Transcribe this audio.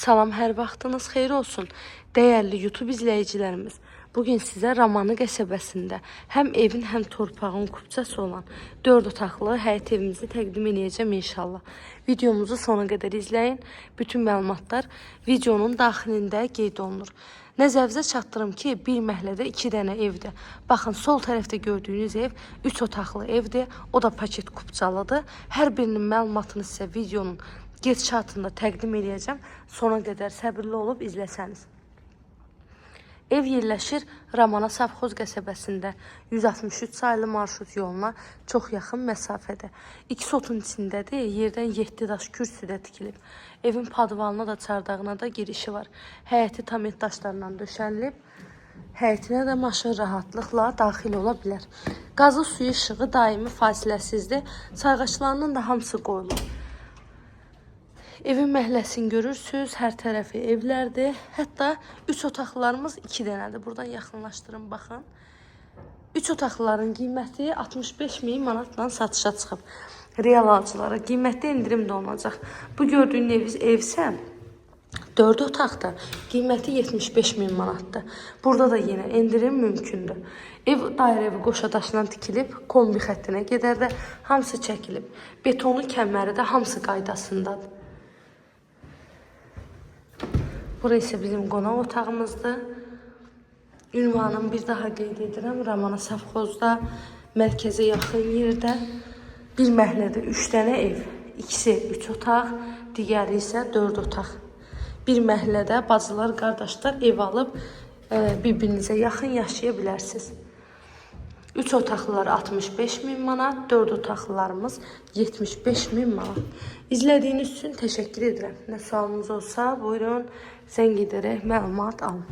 Salam, hər vaxtınız xeyir olsun. Dəyərli YouTube izləyicilərimiz, bugün sizə Ramanı qəsəbəsində həm evin, həm torpağın kupçası olan 4 otaqlı həyət evimizi təqdim edəcəm inşallah. Videomuzu sona qədər izləyin. Bütün məlumatlar videonun daxilində qeyd olunur. Nəzərinizə çatdırım ki, bir məhəllədə 2 dənə evdir. Baxın, sol tərəfdə gördüyünüz ev 3 otaqlı evdir. O da paket kupçalıdır. Hər birinin məlumatını sizə videonun gedişatında təqdim eləyəcəm. Sona qədər səbirli olub izləsəniz. Ev yerləşir Ramana Safxoz qəsəbəsində 163 saylı marşrut yoluna çox yaxın məsafədə. 2 sotun içindədir. Yerdən 7 daş kürsüdə tikilib. Evin padvalına da çardağına da girişi var. Həyəti tam et daşlarla döşənilib. Həyətinə də maşın rahatlıqla daxil ola bilər. Qazı suyu işığı daimi fasiləsizdir. Sayğaçlarının da hamısı qoyulub. Evin məhəlləsini görürsüz, hər tərəfi evlərdir. Hətta 3 otaqlılarımız 2 dənədir. Buradan yaxınlaşdırın, baxın. 3 otaqlıların qiyməti 65 min manatla satışa çıxıb. Real alıcılara qiymətdə endirim də olunacaq. Bu gördüyün ev isə 4 otaqda qiyməti 75 min manatdır. Burada da yenə endirim mümkündür. Ev dairəvi qoşa daşla tikilib, kombi xəttinə gedər də hamısı çəkilib. Betonu kəməri də hamısı qaydasındadır. Bura isə bizim qonaq otağımızdır. Ünvanını bir daha qeyd edirəm. Ramana Safxozda, mərkəzə yaxın yerdə bir məhəllədə 3 dənə ev. İkisi 3 otaq, digəri isə 4 otaq. Bir məhəllədə bacılar, qardaşlar ev alıb bir-birinizə yaxın yaşaya bilərsiniz. 3 otaqlılar 65 min manat, 4 otaqlılarımız 75 min manat. İzlədiyiniz üçün təşəkkür edirəm. Nə sualınız olsa, buyurun, zəng edərək məlumat alın.